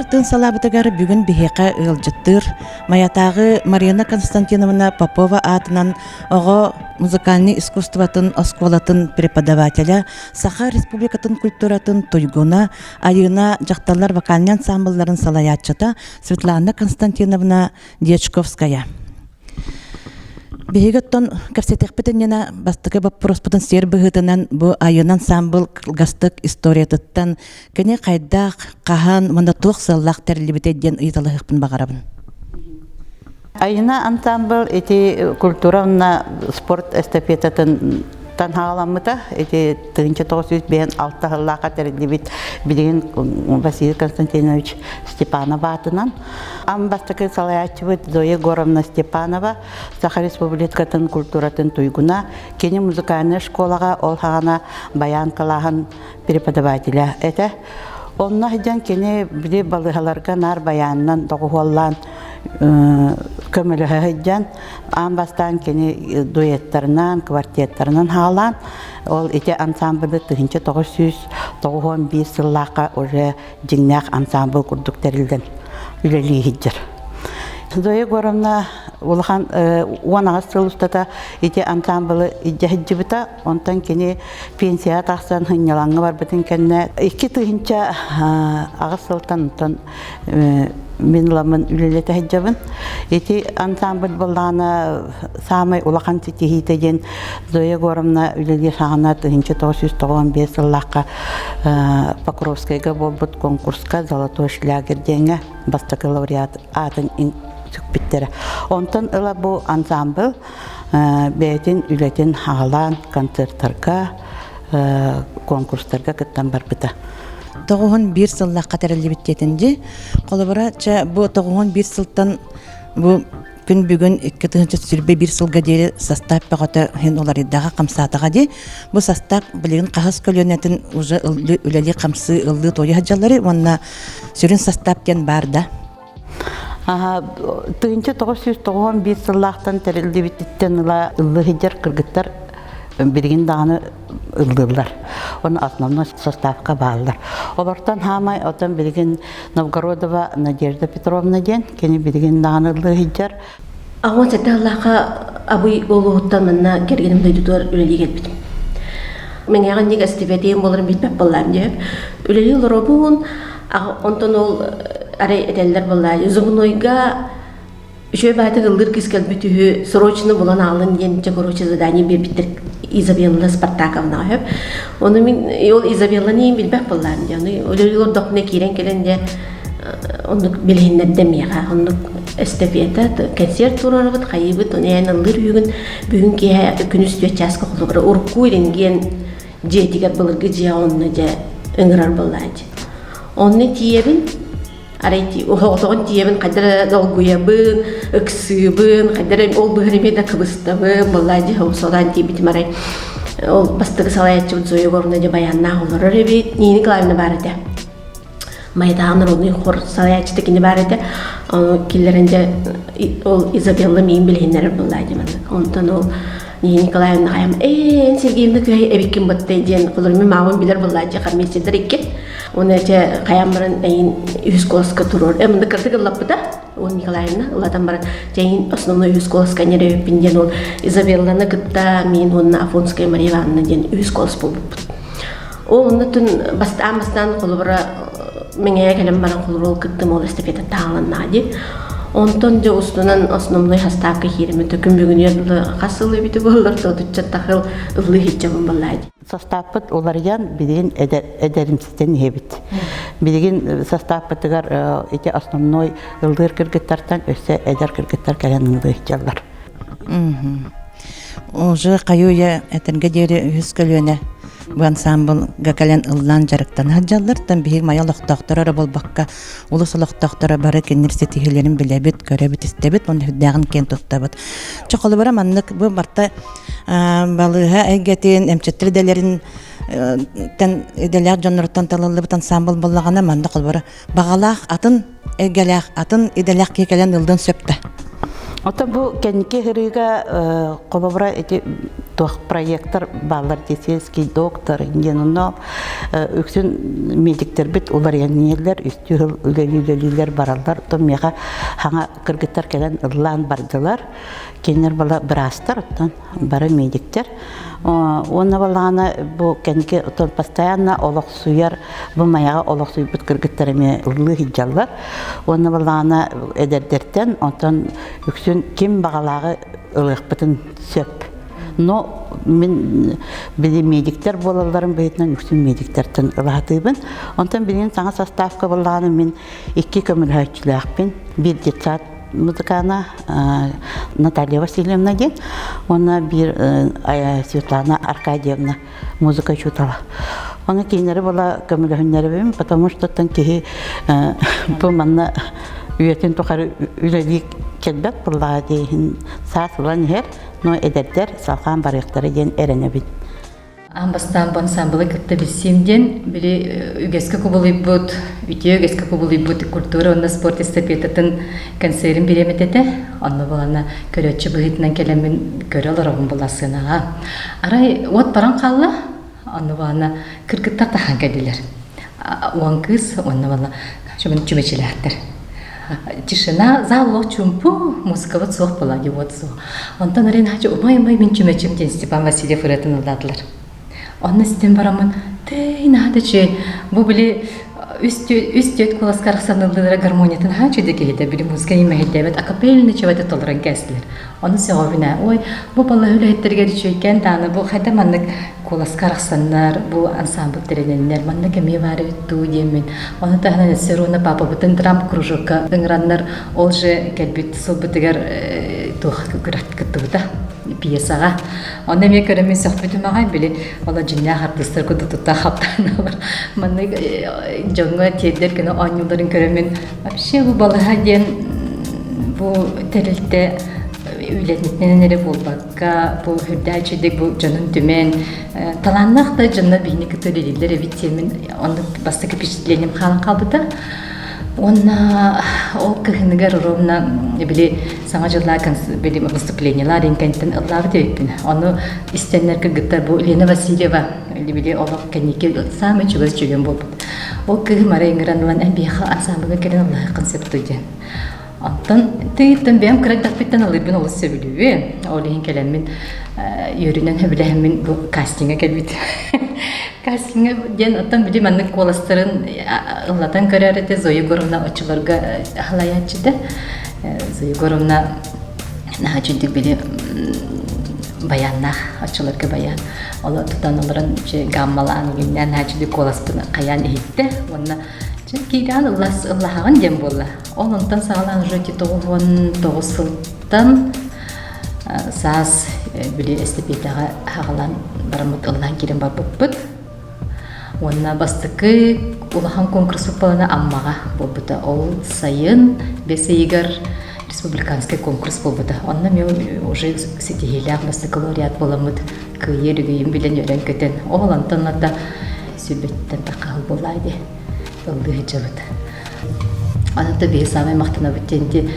Культура тыын салаабытыгар бүгүн биһиэхэ ыалдьыттыыр Майатааҕы Марина Константиновна Попова аатынан оҕо музыкальнай искусствотын оскуолатын преподавателэ, Саха Республикатын культуратын туйгуна, Айыына дьахталлар вокальнай ансамблларын салайааччыта Светлана Константиновна Дьячковская. Биһиги оттон кэпсэтиэхпит иннинэ бастакы боппуруоспутун сиэр быһыытынан бу Айыына ансамбл кылгастык историятыттан кини хайдах, хаһан уонна туох сыаллаах тэриллибитэй диэн ыйыталаһыахпын баҕарабын. Айына ансамбл ити культура уонна спорт эстафетатын хаҕаламмыта. Ити 1956 сыллаахха тэриллибит билигин Василий Константинович Степанов аатынан. Ам бастакы салайааччыбыт Зоя Егоровна Степанова Саха Республикатын культуратын туйгуна, кини музыкальнай школаҕа ол хаҕана баян кылааһын преподавателя этэ. Онно сылдьан кини били балыыһаларга наар баянынан доҕуһуоллаан көмөлөһө сылдьан аан бастаан кини дуэттарынан, квартеттарынан хаалаан ол ити ансамблы 1991 сыллаахха уже дьиҥнээх ансамбль курдук тэриллэн үлэлии сылдьар. Зоя Егоровна улахан 18 сыл устата ити ансамблы илдьэ сылдьыбыта. Онтон кини пенсияҕа тахсан сынньалаҥҥа барбытын кэннэ 2008 сылтан онтон мин ыламмын үлэлэтэ сылдьабын. Ити ансамбль буоллаҕына саамай улахан ситиһиитэ диэн Зоя Егоровна үлэлиир саҕана 1995 сыллаахха Покровскайга буолбут конкурска «Золотой шлягер» диэҥҥэ бастакы лауреат аатын сүкпүттэрэ. Онтон ыла бу ансамбль бэйэтин үлэтин аҕалаан концертарга, конкурстарга кыттан барбыта. 91 сыллаахха тэриллибит диэтин дии. Холобура, чэ, бу 91 сылтан бу күн бүгүн 2021 сылга диэри састаап бөҕөтө иһин уларыйдаҕа хамсаатаҕа дии. Бу састаап билигин хаһыс көлүөнэтин уже үлэлии хамсыы ыллыы туойа сылдьаллары уонна сүрүн састаап диэн баар да. 1991 сыллаахтан тэриллибититтэн ыла ыллыы сылдьар кыргыттар билигин даҕаны ыллыыллар. Оны основной составка бааллар. Олортон хаамай отон билигин Новгородова Надежда Петровна диэн кини билигин даҕаны ыллыы сылдьар. Аҕам сэттэ сыллаахха Абый улууһуттан манна кэргэним дойдутугар үлэлии кэлбитим. Мэҥэҕэ инник эстибэтиэм буоларын билбэт буоллаам диэп. Үлэлии олоробун, онтон ол арай этэллэр буоллаа зубнойга үчүгэй баайтык ыллыыр кыыс кэлбит үһү срочно булан аалын диэн чэ короче задание биэрбиттэр Изабелла Спартаковнаҕа сөп. Ону мин ол Изабелланы билбэт буоллаам дии. Ону үлэлии олордохпуна киирэн кэлэн дьэ оннук билиһиннэрдэ миэхэ оннук эстафета концерт туруорабыт хайыыбыт ону эн ыллыыр үһүгүн бүгүн киэһэ күнүс түөрт чааска холобура урукку ирингиэн дьиэтигэр былыргы дьиэ онно дьэ ыҥырар буоллааччы онно тиийэбин арай оһоҕотоҕун тиийэбин хайда эрэ долгуйабын ыксыыбын хайда эрэ ол быһыр эмиэ да кыбыстабын буоллаа дьэ солаан тиийбитим арай ол бастакы салайааччыбыт Зоя Егоровна дьэ баяннаах олорор эбит Нина Николаевна баар этэ Майдаан народный хор салайааччыта кини баар этэ. Ону киллэрэн дьэ ол Изабелла миин билиһиннэрэр буоллаа дии маннык. Онтон ол Нина Николаевна хайам ээ эн Сергеевна күһэй эбиккин быттай диэн холор мин маамын билэр буоллаа дьэ хармейстердер икки. Уонна дьэ хайам баран эйин үһүс куоласка туруор. Э мында кырдык ыллаппыта. Ол Николаевна ылатан баран дьэ основной үһүс куоласка неревиппин диэн ол Изабелланы кытта мин уонна Афонская Мария Ивановна диэн үһүс куолас буолбуппут. Ол оннутун бастаан бастаан холобура мэҥэйэ кэлэн баран холобура ол кыттым ол эстафета тааланнаа дии. Онтон дьэ устунан основной хастаапка киириммит күн бүгүнүгэр дылы хас сыл эбити буоллар отучча тахыл ыллыы иһиччэбин буоллаа дии. Састааппыт уларыйан билигин эдэримситэн иһэбит. Билигин састааппытыгар ити основной ыллыыр кыргыттартан өссө эдэр кыргыттар кэлэн ыллыы сылдьаллар. Уже хайы-үйэ этэргэ диэри үһүс көлүөнэ бу ансамблга кэлэн ыллаан дьарыктана сылдьаллар. Тан биһиги мая олохтоохторо эрэ буолбакка, улус олохтоохторо бары кинилэр ситиһиилэрин билэбит, көрөбүт, истэбит, уонна сүрдээҕин киэн туттабыт. Чэ, холобура маннык бу барта балыыһа эйгэтин, эмчиттэр идэлэрин тэн идэлээх дьонноруттан талыллыбыт ансамбл буоллаҕына, манна холобура баҕалаах атын эйгэлээх, атын идэлээх киһи кэлэн ылдын сөп да. Оттон бу кэнники ырыыга холобура ити Туох проектор бааллар дии сельский доктор диэн онно үксүн медиктэрбит уларыйан иһэллэр, үстүү сыл үлэлии-үлэлиилэр бараллар. Оттон миэхэ хаҥа кыргыттар кэлэн ыллаан бардылар. Кинилэр бала быраастар, оттон бары медиктэр. Уонна балаҕана бу кэнники оттон постоянно олохсуйар, бу Майаҕа олохсуйбут кыргыттар эмиэ ыллыы сылдьаллар. Уонна балаҕана эдэрдэртэн, онтон үксүн ким баҕалааҕы ылыахпытын сөп. Но мин били медиктэр буолалларын быһыытынан үксүн медиктэртэн ылаатыыбын. Онтон билигин саҥа составка буоллаҕына мин икки көмөлөһөөччүлээхпин. Биир детсад музыкана Наталья Васильевна диэн уонна биир Светлана Аркадьевна музыка учуутала. Оны кинилэри була көмөлөһүннэрэбин, потому что киһи бу манна үйэтин тухары үлэлии кэлбэт буоллаҕа диэһин саас ылан иһэр, но эдэрдэр салҕаан барыахтара диэн эрэнэбин. Аан бастаан бу ансаамбылы кытта билсиим диэн били үгэскэ кубулуйбут, үтүө үгэскэ кубулуйбут культура уонна спорт эстафетатын концерин бириэмэтэ этэ. Онно буолана көрөөччү быһыытынан кэлэммин көрө олоробун була сыанаҕа. Арай уот баран хаалла, онно буолана кыргыттар тахан кэллилэр. Уон кыыс уонна буолла чүмэчилээхтэр. Тишина, зал лох чумпу, музыкабыт суох була, вот суох. Онтон арай наһаа умай-умай мин чүмэчим диэн Степан Васильев ырыатын ыллаатылар. Онно истэн бараммын, тый наһаа да үчүгэй. Бу били үс түөт куоласка арахсан ыллыылара гармониятын наһаа үчүгэй киһитэ били музыка имэһэйдээбэт акапельно чебата толорон кээстилэр. Ону сөҕөбүн ээ. Ой, бу балаһа үлэһиттэригэр үчүгэйкээн дааны бу хайда маннык куоласка арахсаннар, бу ансамбль тэринэннэр, маннык эмиэ баар эбит дуу диэммин. Ону таһынан өссө Руна папабытын драм кружокка ыҥыраннар, ол же кэлбит сылбытыгар туох күрэх кыттыбыта пьесаҕа. Онно эмиэ көрөммүн сөхпүтүм аҕай, били оло дьиҥнээх артыыстар курдук тутта хаптаналар. Маннык дьоҥҥо тиэрдэр гына оонньууларын көрөммүн вообще бу балаһа диэн бу тэрилтэ үлэтинэн эрэ буолбакка, бу үрдээх үчүгэй бу дьонун түмэн, талааннаах да дьоннор биһини кытта үлэлииллэр эбит диэммин оннук бастакы впечатлением хаалан хаалбыта. Уонна ол кыһыныгар ровно били Саҥа дьыллаа били выступлениелар инкэнтэн ыллаабыт эбиппин. Ону истэннэр кыргыттар бу Лена Васильева били олох кэнники саамай чугас дьүөгэм буолбут. Ол кыыһым арай ыҥыран ылан эн биһиэхэ ансамблга кэлэн ыллаһыаххын сөп дуо диэн. Онтон тыйыттан бэйэм кыра эрдэхпиттэн ыллыырбын олус сөбүлүүбүн. Ол иһин кэлэммин үөрүүнэн сөбүлэһэммин бу кастиҥҥа кэлбит. Кастиҥҥа диэн оттон били маннык куоластарын ыллатан көрөр этэ Зоя Егоровна оччолорго халайааччыта. Зоя Егоровна наһаа үчүгдүк били баяннаах оччолорго баян оло тутан олорон гаммалаан игиннээн наһаа үчүгдүк куоласпын хайаан иһиттэ уонна киирээн ыллас ыллаһаҕын диэн буолла. Ол онтон саҕалаан уже 99 сылтан саас били эстапетаҕа хаҕалаан бараммыт ыллаан киирэн барбыппыт. Уонна бастакы улахан конкурс буолана Аммаҕа буолбута. Ол сайын бэс ыйыгар республиканскай конкурс буолбута. Онно мен уже ситиһиилээх бастакы лауреат буоламмыт кыайыы өрөгөйүн билэн үөрэн-көтөн ол онтон да сүрбэттэн таххаһыл буоллаа дии ыллыы сылдьабыт. Аны да биһи саамай махтанабыт диэн ити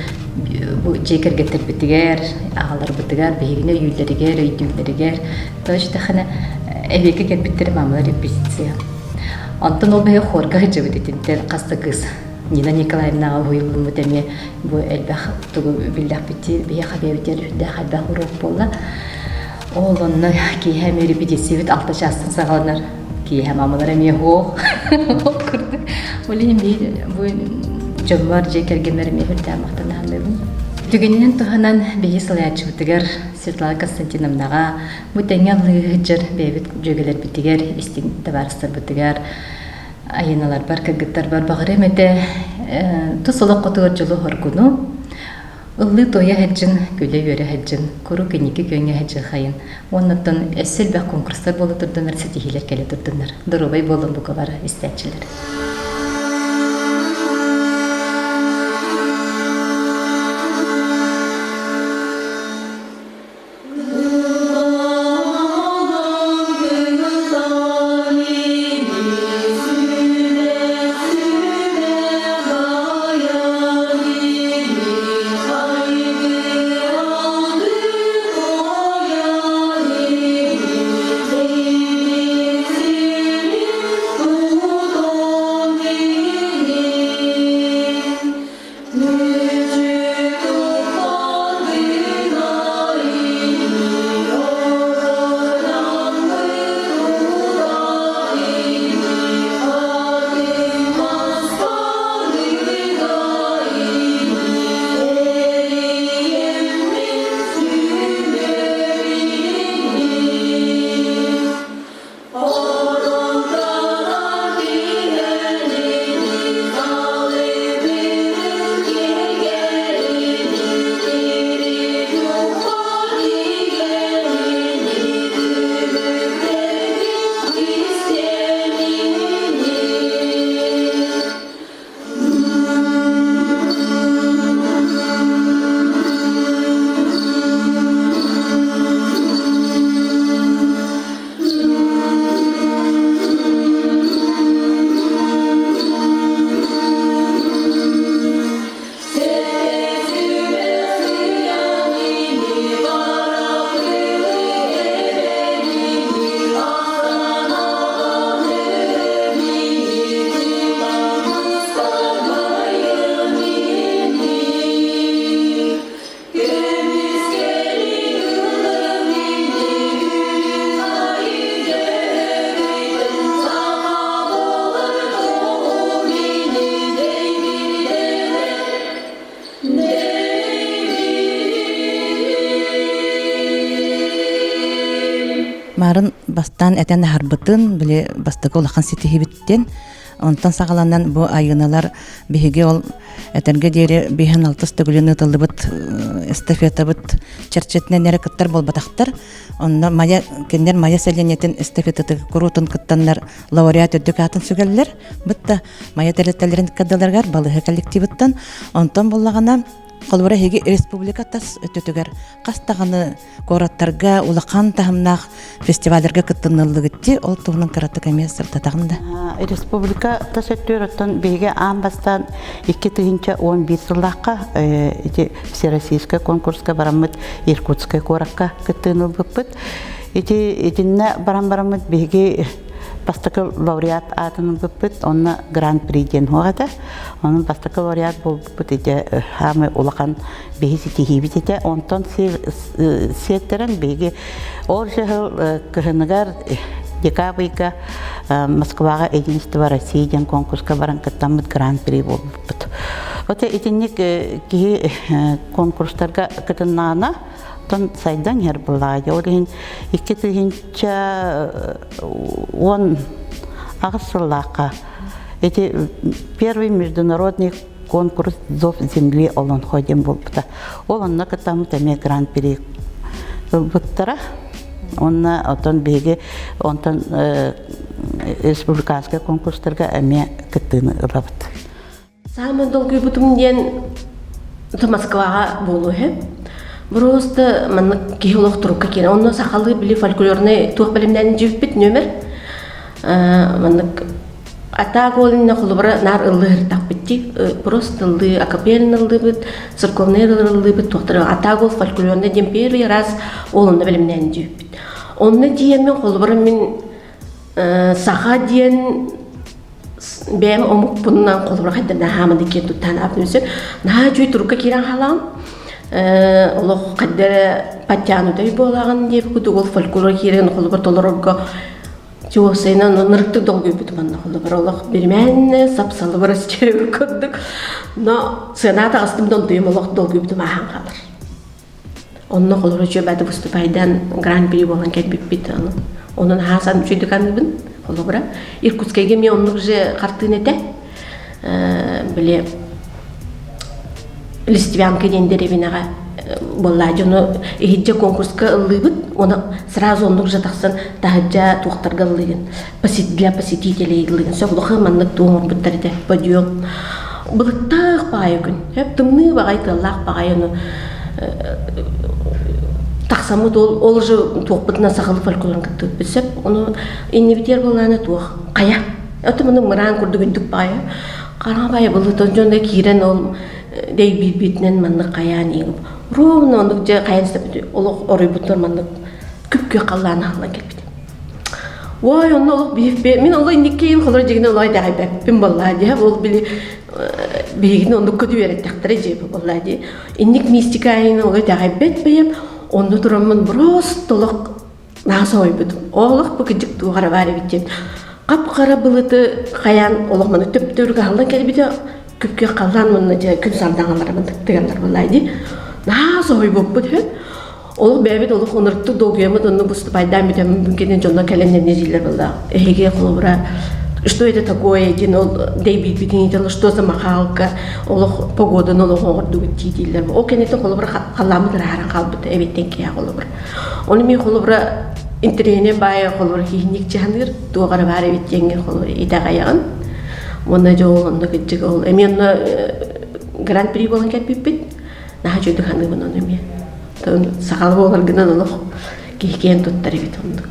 бу дьиэ кэргэттэрбитигэр, аҕаларбытыгар, биһигини өйүүллэригэр, өйдүүллэригэр тоочтахына эбиэкэ кэлбиттэрэ маамалар репетиция. Онтон ол биһи хорга сылдьабыт итинтэн хас да кыыс Нина Николаевнаҕа уһуйуллуммут эмиэ бу элбэх тугу биллэхпит биһиэхэ бэйэбитигэр үрдээх элбэх уруок буолла. Ол онно киэһэ эмиэ репетициябыт алта чаастан саҕаланар. Киэһэ мамалар эмиэ суох. Ол курдук. Ол иһин биир бу дьоммор, дьиэ кэргэммэр эмиэ үрдээх махтанаһынныбын. Түгэнинэн туһанан биһи салайааччыбытыгар Светлана Константиновнаҕа бу тэҥҥэ ыллыы сылдьар бэйэбит дьүөгэлэрбитигэр, истиҥ табаарыстарбытыгар, айыналарбар, кыргыттарбар баҕарыам этэ тус олоххутугар дьолу-соргуну, Ыллыы-туойа сылдьын, күлэ-үөрэ сылдьын, куруук инники күөҥҥэ сылдьыаххайын уонна оттон өссө элбэх конкурстар буола турдуннар, ситиһиилэр кэлэ турдуннар. Доруобай буоллун бука бары истээччилэр. Марын бастаан этэн аһарбытын, били бастакы улахан ситиһибиттин. Онтон саҕаланан бу айыналар биһиги ол этэргэ диэри биһэн алтыс төгүлүн ыытыллыбыт эстафетабыт чэрчитинэн эрэ кыттар буолбатахтар. Онно Майа кинилэр Майа сэлиэнньэтин эстафетаты куруутун кыттаннар лауреат үрдүк аатын сүгэллэр. Бытта Майа тэрилтэлэрин кыдаларыгар балыһа коллективыттан. Онтон буллаҕына холобура эһиги республика тас өттүтүгэр хас даҕаны куораттарга улахан таһымнаах фестивалларга кыттыныллыгытти ол туһунан кыратык эмиэ сырдатаҕын да Республика тас өттүгэр оттон биһиги аан бастаан 2011 сыллаахха ити всероссийскай конкурска бараммыт Иркутскай куоракка кыттыыны ылбыппыт. Ити итиннэ баран бараммыт биһиги бастакы лауреат аатын ылбыппыт, онно гран-при диэн суох этэ. Онон бастакы лауреат буолбуппут ити хаамай улахан биһи ситиһиибит этэ. Онтон сиэттэрэн биһиги ол сыл кыһыныгар декабрьга Москваҕа Единство России диэн конкурска баран кыттаммыт гран-при буолбуппут. Вот итинник киһи конкурстарга кытыннаҕына тон сайдан иһэр былаайа. Ол иһин 2018 сыллаахха ити первый международный конкурс «Зов земли» олонхо диэн буолбута. Ол онно кытаммыт эмиэ гран-при ылбыттара. Онно отон биһиги онтон республиканскай конкурстарга эмиэ кыттыыны ылабыт. Саамай долгуйбутум диэн Москваҕа буолуо үһү. Просто маннык киһи олох турукка киирэн. Онно сахалыы били фольклорнай туох бэлэмнээн дьиэппит нүөмэр. Маннык Атаак ол иннинэ холобура наар ыллыһыртахпыт дии. Просто ыллыы, акапельно ыллыыбыт, церковнай ыллыыбыт, туохтары атаак ол фольклорный диэн первый раз ол онно бэлэмнээн дьиэппит. Онно тиийэммин холобура мин саха диэн бэйэм омукпунан холобура хайда наһааманы киэн туттаан ааппын сөп. Наһаа үчүгэй турукка киирэн хаалаҕын. Олох хайда эрэ подтянутай буолаҕын диэбит курдук ол фольклор киирэн холобур толорорго Чуосайынан ынырыктык долгуйбутум анна холобур олох биримээннэ сап-салыбырас чэбир курдук. Но сыана таҕыстым да онтуйум олох долгуйбутум ааһан хаалар. Онно холобур үчүгэй выступайдан гран-при буолан кэлбиппит. Онон хаасан үчүгэй аныыбын холобура. Иркутскайга эмиэ оннук же хартыына этэ. Били Листвянка диэн дэриэбинэҕэ буолла дьону иһирдьэ конкурска ыллыыбыт уонна сразу оннук же тахсан таһырдьа туохтарга ыллыыгын для посетителей ыллыыгын сөп улахан маннык туох оҥорбуттар этэ подъем былыттаах баҕайы күн сөп тымныы баҕайы тыаллаах баҕайы ону тахсаммыт ол ол же туохпутунан сахалыы фольклорун кыттыбыппыт сөп ону иннибитигэр буоллаҕына туох хайа Ото муну мыраан курдук үрдүк баайа. Хараҥа баайа былытын дьоно киирэн ол дэйбиирбитинэн маннык хайаан иҥип. Ровно оннук дьэ хайан истэппит олох оройбутунан маннык күп-күөх халлаан аһыллан кэлбит. Ой, онно олох биир мин олох инниккейин холор дьигинэ олох итэҕэйбэппин буоллаа дии. Ол били биһигини оннукка үөрэттэхтэрэ дьиэ буоллаа дии. Инник мистика айын олох итэҕэйбэт бэйэм. Онно тураммын просто олох Наһаа соһуйбутум. Олох бу кырдьык туох эрэ баар эбит диэн. Хап-хара былыты хайаан олох маны төп-төрүк аһыллан кэлбитэ күп-күөх халлаан уонна дьэ күн сардаҥалара тыганнар буоллаа дии. Наһаа соһуйбуппут үһү. Олох бэйэбит олох ынырыктык долгуйаммыт онно выступайдаан бүтэммин кэннэ дьонно кэлэн эмиэ дииллэр буолла. Эһиги холобура что это такое диэн ол дэйбиирбитин что за махалка олох погоданы олох оҥордугут дии дииллэр. Ол кэнниттэн холобура халлааммыт ырааһыран хаалбыт эбиттэн киһи холобура. Ону мин холобура интэриэһинэй баайа холобура киһинник дьаһаныыр, туох эрэ баар эбит диэҥҥэ холобура итэҕэйэҕин. Уонна дьэ ол онно кырдьык ол эмиэ онно гран-при буолан кэлбиппит. Наһаа үчүгэйдик саныыбын ону эмиэ. Сахалы буоларгынан олох киһи киэн туттар эбит оннук.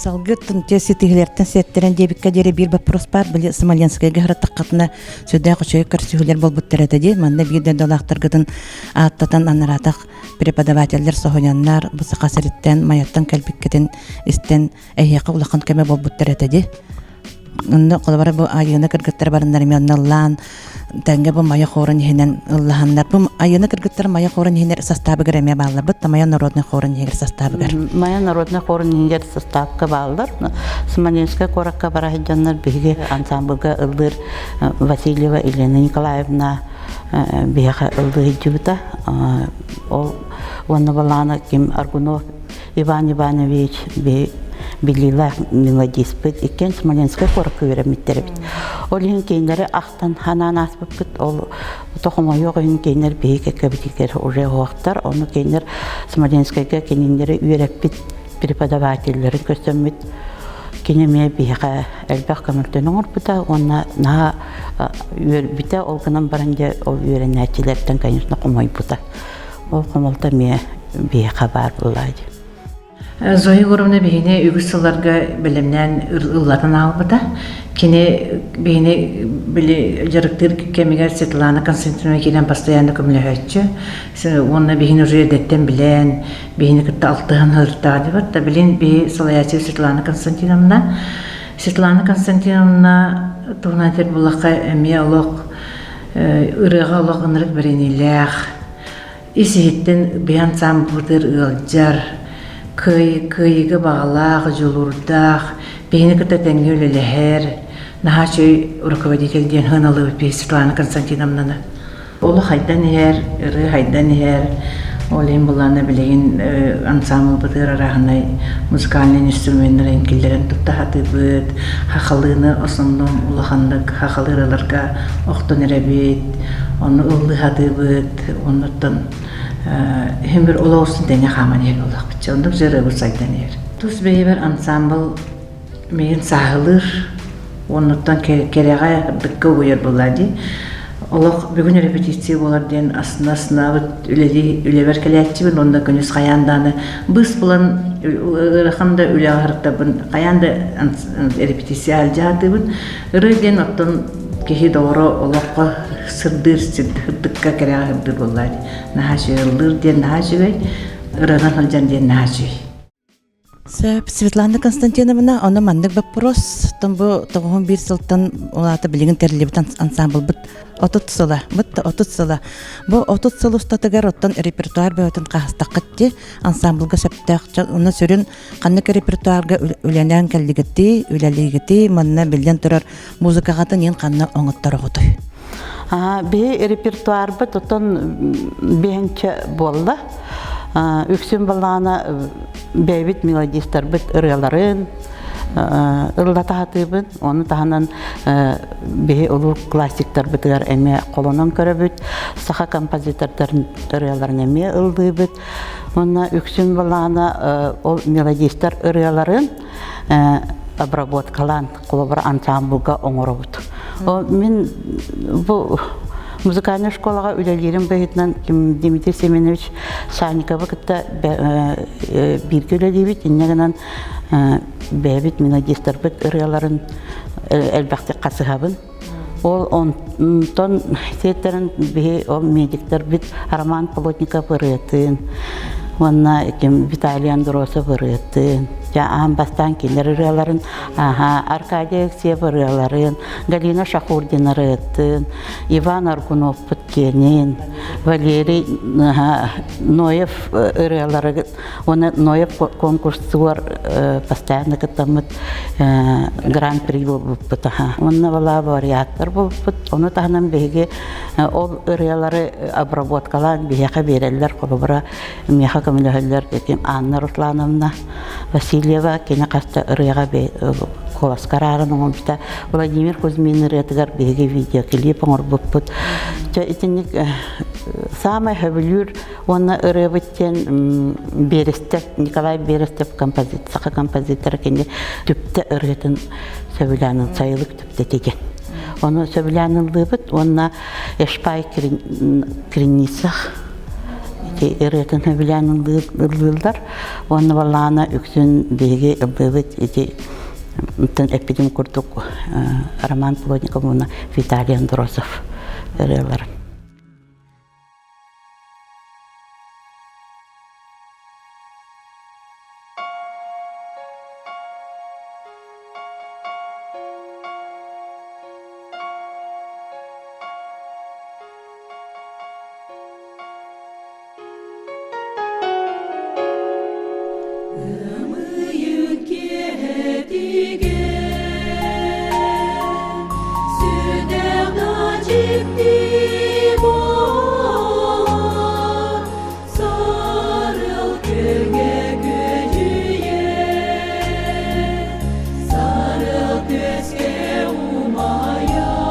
Салгыттан те ситиһилэртэн сиэттэрэн диэбиккэ диэри биир боппуруос баар. Били Смоленскайга сырыттаххытына сүрдээх үчүгэй көрсүһүүлэр буолбуттар этэ дии. Манна биир дойдулаахтаргытын ааттатан анараатах преподавателлэр соһуйаннар бу Саха сириттэн, Майаттан кэлбиккитин истэн эһиэхэ улахан көмө буолбуттар этэ дии. Онно холобура бу Айыына кыргыттар барыннар эмиэ онно ыллаан тэҥҥэ бу Майа хорун иһинэн ыллаһаннар. Бу Айыына кыргыттар Майа хорун иһинэр састаабыгар эмиэ бааллар. Бу Майа народный хорун иһигэр састаабыгар. Майа народный хорун иһигэр састаапка бааллар. Смоленскай куоракка бара сылдьаннар биһиги ансамблга ыллыыр Васильева Елена Николаевна биһиэхэ ыллыы сылдьыбыта. Ол уонна балаана ким Аргунов Иван Иванович биллиилээх мелодиспыт иккиэн Смоленскай куоракка үөрэммиттэр эбит. Ол иһин кинилэри ахтан ханаан ааспыппыт. Ол тохомойуох иһин кинилэр биһиги кэккэбитигэр уже уһуохтар. Ону кинилэр Смоленскайга кинилэри үөрэппит преподавателлэрин көрсөммүт кини эмиэ биһиэхэ элбэх көмөлтөнү оҥорбута уонна наһаа үөрбүтэ. Ол гынан баран дьэ ол үөрэнээччилэртэн, конечно, хомойбута. Ол хомолто эмиэ биһиэхэ баар буолаа дии. Зоя Егоровна биһини үгүс сылларга бэлэмнээн ыллатан аҕалбыта. Кини биһини били дьарыктыыр кэмигэр Светлана Константиновна киирэн постоянно көмөлөһөөччү. Уонна биһини уже эрдэттэн билэн, биһини кытта алтыһан сырыттаҕа дибат. Да билин биһи салайааччы Светлана Константиновна. Светлана Константиновна туһунан этэр буоллахха эмиэ олох ырыаҕа олох ынырык бэриниилээх, ис-иһиттэн биһи ансаамбылбытыгар ыалдьар, кыайыыга баҕалаах, дьулуурдаах, биһини кытта тэҥҥэ үлэлэһэр, наһаа үчүгэй руководитель диэн сыаналыыбыт биһи Светлана Константиновнаны. Олох хайдан иһэр, ырыа хайдан иһэр, ол иһин былаана билигин ансаамбылбытыгар арааһынай музыкальнай инструменнары киллэрэн тутта сатыыбыт, хахалыыны основном улаханнык хахалы ырыаларга охтон эрэбит, ону ыллыы сатыыбыт, оннуттан иһин бір олох устун тэҥҥэ хааман иһэр буоллахпыт. Оннук дьарыгыбыт сайдан иһэр. Тус бэйэбэр ансаамбыл миигин сааһылыыр, оннуттан кэрэҕэ, сырдыкка угуйар буоллаа дии. Олох бүгүн репетиция буолар диэн астына-астынаабыт үлэлии үлэбэр кэлээччибин уонна күнүс хайаан даҕаны быыс булан ыарахан да үлэҕэ сырыттарбын хайаан да репетиция алдьаатыыбын. Ырыа диэн оттон киһи доҕоро олоххо сырдыыр сырдыкка кэрэҕэ сырдыыр буоллаа дии. Наһаа үчүгэй ыллыыр диэн наһаа үчүгэй, ырыанан сылдьан диэн наһаа үчүгэй. Сөп, Светлана Константиновна, ону маннык боппуруос, бу тоҕуһун биир сылтан улаата билигин тэриллибит ансамблбыт 30 сыла, бытта 30 сыла. Бу 30 сыл устатыгар оттон репертуар бөҕөтүн хаһыстаххыт дии, ансамблга сөптөөх, уна сүрүн ханнык репертуарга үлэлээн кэллигитий, үлэлиигитий, манна биллэн турар музыкаҕатын иин ханна оҥоттороҕутуй? Биһи репертуарбыт оттон биһинчэ буолла. Үксүн балаана бэйэбит мелодистарбыт ырыаларын ыллата сатыыбын. Ону таһынан биһи улуу классиктарбытыгар эмиэ холонон көрөбүт. Саха композитордарын ырыаларын эмиэ ыллыыбыт. Уонна үксүн балаана ол мелодистар ырыаларын обработкалаан холобура ансамблга оҥоробут. Мин бу музыкальнай школаҕа үлэлиирим быһыытынан Дмитрий Семенович Санниковы кытта бииргэ үлэлиибит. Инньэ гынан бэйэбит мелодистарбыт ырыаларын элбэхтик хасыһабын. Ол онтон сиэттэрин биһи ол медиктэрбит Роман Плотников ырыатын уонна ким Виталий Андросов ырыатын дьэ аан бастаан кинилэр ырыаларын аха Аркадий Алексеев ырыаларын Галина Шахурдина ырыатын Иван Аргуновпут киэнин Валерий Ноев ырыалары Уонна Ноев конкурсугар постоянно кыттаммыт гран-при буолбуппут. Уонна балаа вариаттар буолбуппут. Ону таһынан биһиги ол ырыалары обработкалаан биһиэхэ биэрэллэр. Холобура, миэхэ көмөлөһөллөр этим Анна Руслановна Васильева кини хаста ырыаҕа куоласка арааран оҥорбута. Владимир Кузьмин ырыатыгар биһиги видеоклип оҥорбуппут. Дьэ итинник саамай сөбүлүүр Уонна ырыабыт диэн Берестев, Николай Берестев композитор, саха композитора кини түптэ ырыатын сөбүлээн сайылык түптэтэ диэн. Ону сөбүлээн ыллыыбыт уонна Эшпай Криницах. ити ырыатын сөбүлээн ыллыыллар. Уонна балаана үксүн биһиги ыллыыбыт ити эппитим курдук Роман Плотников уонна Виталий Андросов ырыалар. Ымыйын киэһэтигэр сүрдээх да дьикти буолар, сарыл күҥҥэ күөдьүйэр, сарыл күөскэ умайар.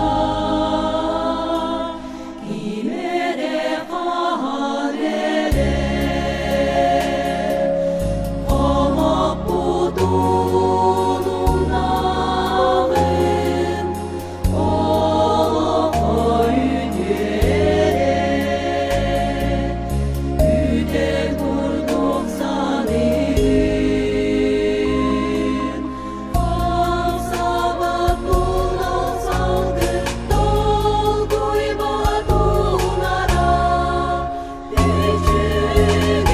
Ким эрэ хаһан эрэ хомоппутун умнаҕын, олоххо үтүөрэ үтэ курдук саныырын. Хамсабат тунал салгын долгуйбат унара үчүгэйин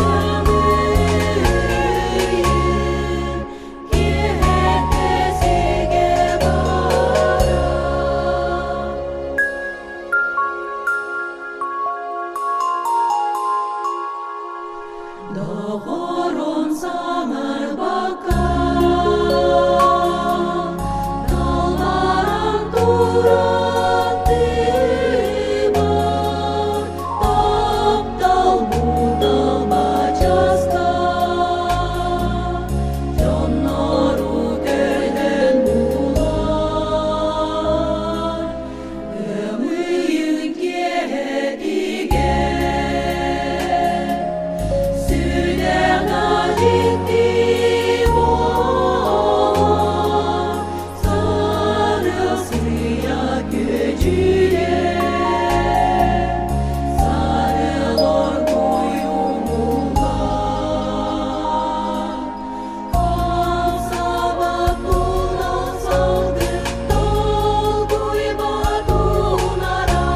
ымыйын киэһэтэ сигэ бара. Доҕорум саҥарбакка, талбаран туран тыыбар, таптал буталбачаска, дьоннору көрдөн булар. Ымыйын киэһэтигэр сүрэх дьикти буолар, сарылсыйа күөдьүйэр, сарыл оргууй умуллар. Хамсабат тунал салгын долгуйбат унара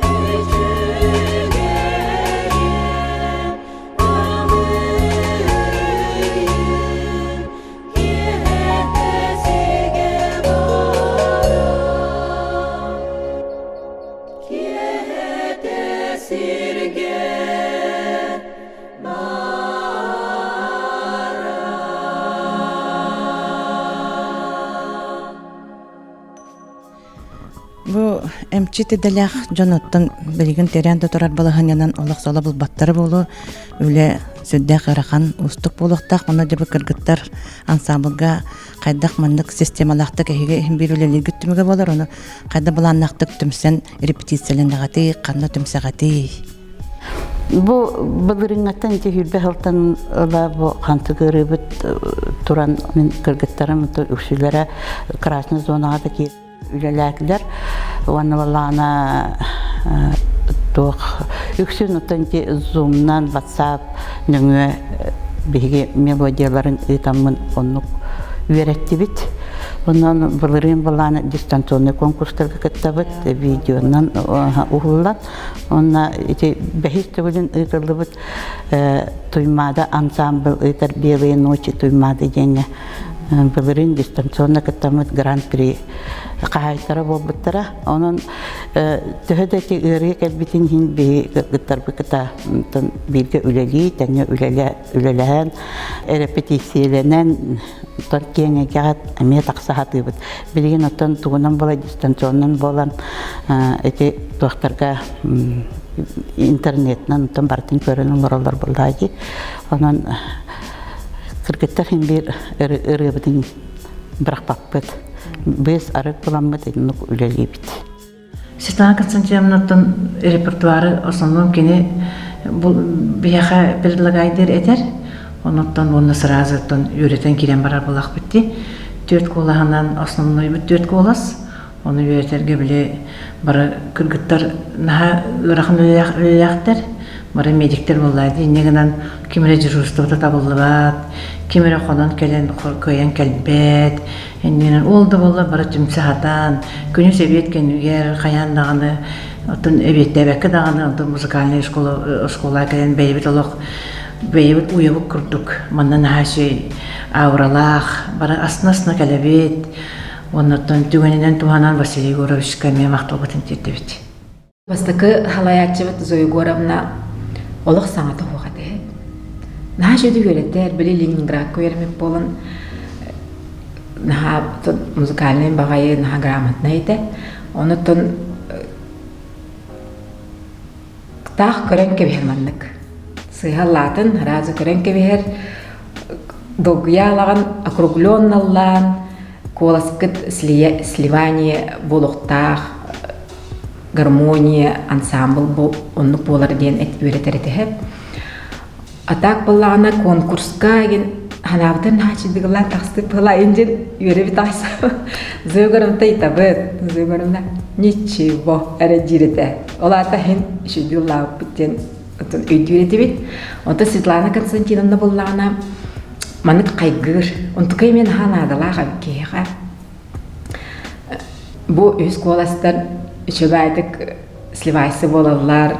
үчүгэйин ымыйын киэһэтэ сигэ бара. Киэһэтэ сиргэ Бу эмчит идэлээх дьон оттон билигин тэрээн да турар балаһыанньанан олох соло булбаттара буолуо. Үлэ сүрдээх ыарахан, уустук буолуохтаах. Онно дьэ бу кыргыттар ансаамбылга хайдах маннык системалаахтык эһиги иһин биир үлэлииргит түмүгэ буолар. Ону хайда былааннаахтык түмсэн репетициялэнэҕитий, ханна түмсэҕитий? Бу былырыыҥҥаттан ити сүүрбэ сылтан ыла бу хантык ыарыыбыт туран мин кыргыттарым үксүлэрэ красный зонаҕа да киир үлэлээтилэр уонна балаана туох үксүн оттон ити зумнан ватсап нөҥүө биһиги мелодияларын ыытаммын оннук үөрэттибит. Онон былырыын былаана дистанционный конкурстарга кыттабыт видеонан уһуллан Онно ити бэһис төгүлүн ыытыллыбыт Туймаада ансамбль ыытар «Белые ночи Туймаады» диэҥҥэ былырыын дистанционно кыттаммыт гран-при хаһаайыттара буолбуттара. Онон төһө да ити ыарыы кэлбитин иһин биһи кыргыттарбыт кыта бииргэ үлэлии, тэҥҥэ үлэлэһэн, эрэпэтииссийэлэнэн оттон киэҥ эйгэҕэ эмиэ тахса сатыыбыт. Билигин оттон тугунан буолай дистанционнан буолан ити туохтарга интернетинэн оттон барытын көрөн олороллор буоллаа дии. Онон кыргыттар иһин биир ырыабытын бырахпаппыт. Быыс арыт буламмыт иннук үлэлиибит. Светлана Константиновнаттан репертуары основном кини биһиэхэ предлагайдыр этэр. Онуттан уонна сразу үөрэтэн киирэн барар буолахпыт дии. Түөрт куолаһынан основнойбут түөрт куолас. Ону үөрэтэргэ били бары кыргыттар наһаа ыарахан үлэлээхтэр, бары медиктэр буоллаа дии. Инньэ гынан ким эрэ дежурствота табыллыбат, ким эрэ хонон кэлэн кыайан кэлбэт. Инньэ гынан ол да буоллар бары түмсэ сатаан, күнүс эбиэт кэннигэр хайаан даҕаны оттон эбиэттээбэккэ даҕаны онтон музыкальнай школа оскуолаҕа кэлэн бэйэбит олох бэйэбит уйабыт курдук манна наһаа үчүгэй ауралаах бары астына-астына кэлэбит Оннуттан түгэнинэн туһанан Василий Егоровичка эмиэ махталбытын тиэрдэбит. Бастакы халайааччыбыт Зоя Егоровна олох саҥата суох этэ. Наһаа үчүгэй үөрэтэр, били Ленинградка үөрэммит буолан наһаа музыкальнай баҕайы, наһаа грамотнай этэ. Онуттан Таах көрөн кэбиһэр маннык. Сыыһа ыллаатын, сразу көрөн кэбиһэр. Долгуйа алаҕын округленналлаан, куоласкыт сливание буолуохтаах, гармония, ансамбль оннук буолар диэн үөрэтэр этэ. А так буоллаҕына конкурска игин ханаабытын наһаа чыдыгылаан тахсыбыт буолаайын диэн үөрэбит аҕайса Зыгорымта ыйтабыт Зыгорымна ничего эрэ диир этэ. Ол аата иһин үчүгэй ыллаабыппыт диэн оттон өйдүүр этибит. Онтон Светлана Константиновна буоллаҕына маннык хайгыыр. Онтукай эмиэ наһаа наадалаах эбит киһиэхэ. Бу үһүс куоластар үчүгэйдик сливайсы буолаллар,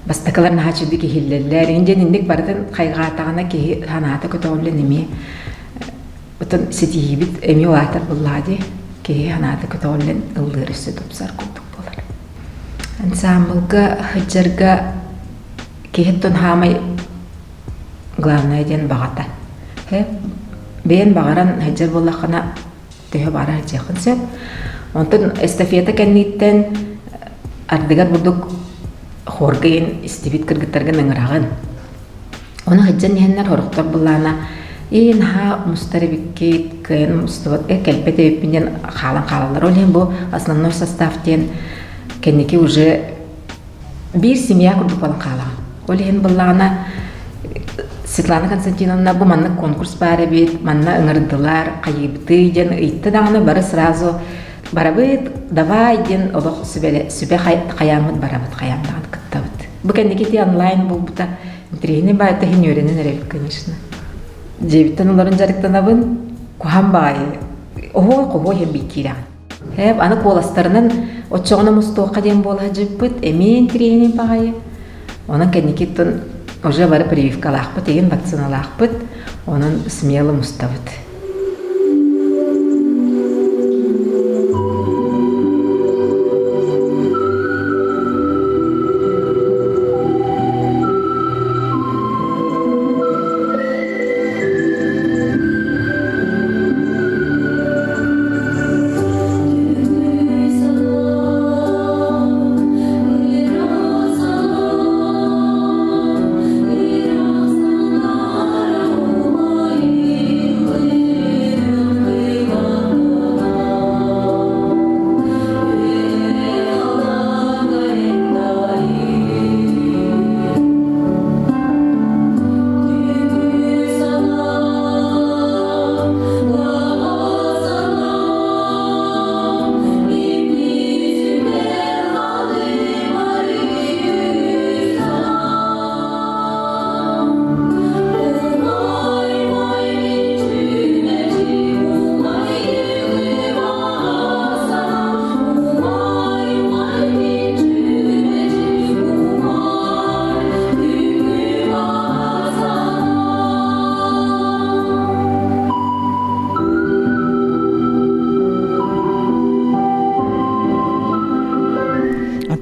бастакылар наһаа үчүгэй иһиллэллэр. Иһин диэн инник барытын хайҕаатаҕына киһи санаата көтөҕүллэн эмиэ отон ситиһиибит эмиэ улаатар буоллаҕа дии. Киһи санаата көтөҕүллэн ыллыыр өссө тупсар курдук буолар. Ансаамбылга сылдьарга киһи оттон хаамай главное диэн баҕата. Бэйэн баҕаран сылдьар буоллаххына төһө баара сылдьыаххын сөп. Онтон эстафета кэнниттэн ардыгар бурдук хорга иһин истибит кыргыттаргын ыҥыраҕын. Ону сылдьан иһэннэр хорохтор былаана «Ии, наһаа мустар эбиккит, кыайан мустубат, э, кэлбэт эбиппин» диэн хаалан хаалаллар. Ол иһин бу основной состав диэн кэнники уже биир семья курдук буолан хаалаҕын. Ол иһин буоллаҕына Светлана Константиновна бу маннык конкурс баар эбит, манна ыҥырдылар, хайыыбытый диэн ыйытта даҕаны бары сразу барабыт, давай диэн олох сүбэ, сүбэ хайааммыт барабыт, хайаан даҕаны кыттабыт. Бу кэнники ити онлайн буолбута интэриэһинэй баайта иһин үөрэнэн эрэбит, конечно. Дьиэбиттэн олорон дьарыктанабын, куһаҕан баҕайы, оһуой хоһуой иһэн бииккиирэҕин. Һээп, аны куоластарынан оччоҕуна мустуохха диэн буола сылдьыбыппыт, эмиэ интириэһинэй баҕайы. Онон кэнникиттэн уже бары прививкалаахпыт, игин вакциналаахпыт, онон смело мустабыт.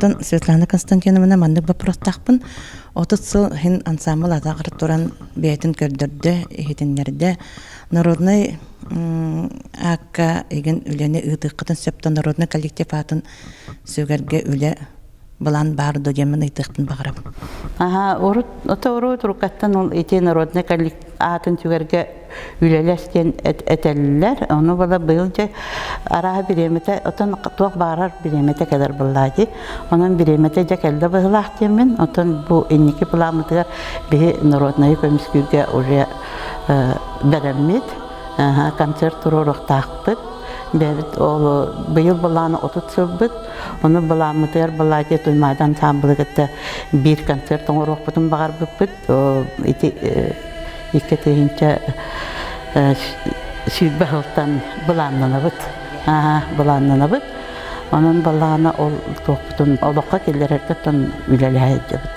Онтон Светлана Константиновна маннык боппуруостаахпын. 30 сыл иһин ансаамбыл атаҕар туран бэйэтин көрдөрдө, иһитиннэрдэ. Народнай аакка игин үлэни ыытыаххытын сөп да народнай коллектив аатын сүгэргэ үлэ былаан баар дуо диэммин ыйытыахпын баҕарабын. Аха, урут, ото урут уруккаттан ол ити народнай коллектив аатын сүгэргэ үлэлэс диэн этэллэр. Ону бала быйыл дьэ арааһа бириэмэтэ, отон туох баарар бириэмэтэ кэлэр буоллаа дии. Онон бириэмэтэ дьэ кэллэ быһыылаах диэммин, отон бу инники былааммытыгар биһи народнайы көмүскүүргэ уже бэлэммит. Концерт туруоруохтаахпыт. Бэйэбит ол быйыл былааны 30 сылбыт. Ону былааммытыгар Балаатия Туймаада ансаамбылы кытта биир концерт оҥоруохпутун баҕарбыппыт. Ити 2020 сылтан былааннанабыт. Былааннанабыт. Онон былаана ол туохпутун олоххо киллэрэргэ оттон үлэлэһэ сылдьабыт.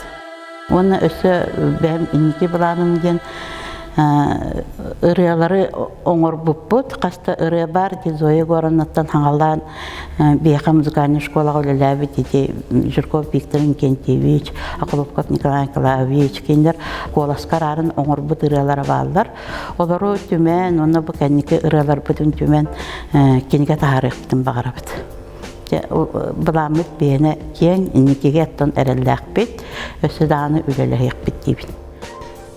Уонна өссө бэйэм инники былааным диэн ырыалары оҥорбуппут. Хас да ырыа баар ити Зоя Егоровнаттан хаҥалаан биһиэхэ музыкальнай школаҕа үлэлээбит ити Жирков Виктор Инкентьевич, Охлопков Николай Николаевич кинилэр куоласка араарын оҥорбут ырыалара бааллар. Олору түмэн уонна бу кэнники ырыаларбытын түмэн кинигэ таһаарыахпытын баҕарабыт. Былааммыт биэнэ киэҥ, инникигэ оттон эрэллээхпит, өссө даҕаны үлэлэһиэхпит диибин.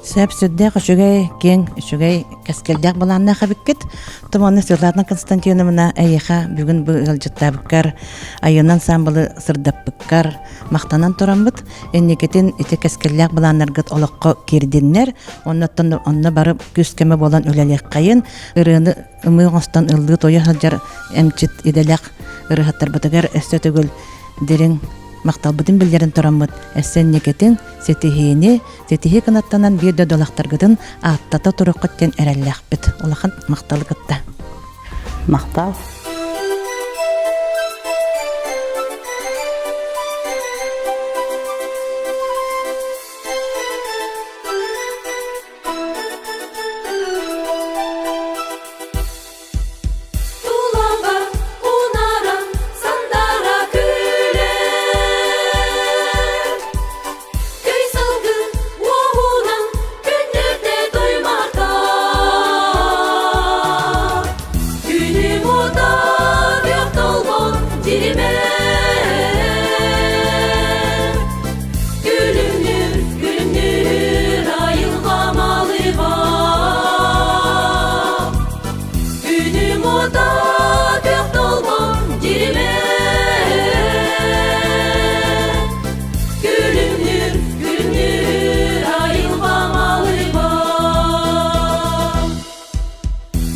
Сөп сүрдээх үчүгэй, киэҥ, үчүгэй, кэскилдээх былааннаах эбиккит. Туманы Светлана Константиновна эйиэхэ бүгүн бу ыалдьыттаабыккар, айынан ансаамбылы сырдаппыккар махтанан тураммыт, инникитин ити кэскиллээх былааннаргыт олоххо киирдиннэр, оннуттан онно бары күүс-көмө буолан үлэлиэххэйин, ырыаны ымыы оҥостон ыллыы-туойа сылдьар эмчит идэлээх ырыаһыттарбытыгар өссө төгүл дириҥ махталбытын биллэрин тураммыт өссө инникитин ситиһиини ситиһии кынаттанан биир да дойдулаахтаргытын ааттата туруоххут диэн эрэллээхпит. Улахан махталы кытта. Махтал. Тулаҕар унаран сандара күлэр Көй салгын уоһунан күннэрдэ туймарта Күнүм уота күөх толбон дьиримэр Күлүмнүүр, күлүмнүүр айылҕа малыба Күнүм уота күөх толбон дьиримэр Күлүмнүүр, күлүмнүүр айылҕа малыба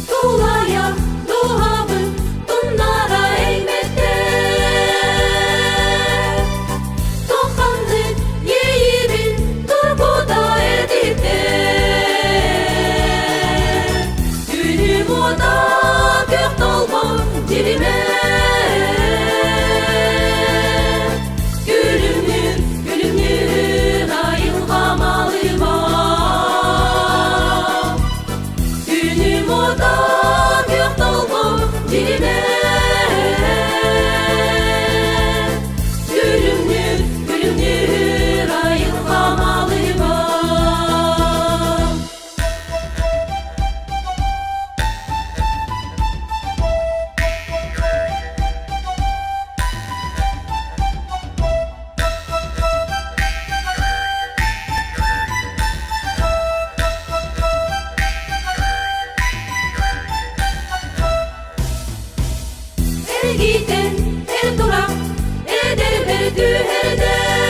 Тулайа дууһабын тумнара эймэттэр Тухханнык иэйиибин тургута этиттэр Күнүм уота күөх толбон дьиримэр Күлүмнүүр, күлүмнүүр айылҕа малыба Күнүм уота күөх толбон дьиримэр Күлүмнүүр, күлүмнүүр айылҕа малыба Эргитэн эр турар, эдэрбэр түһэрдэ.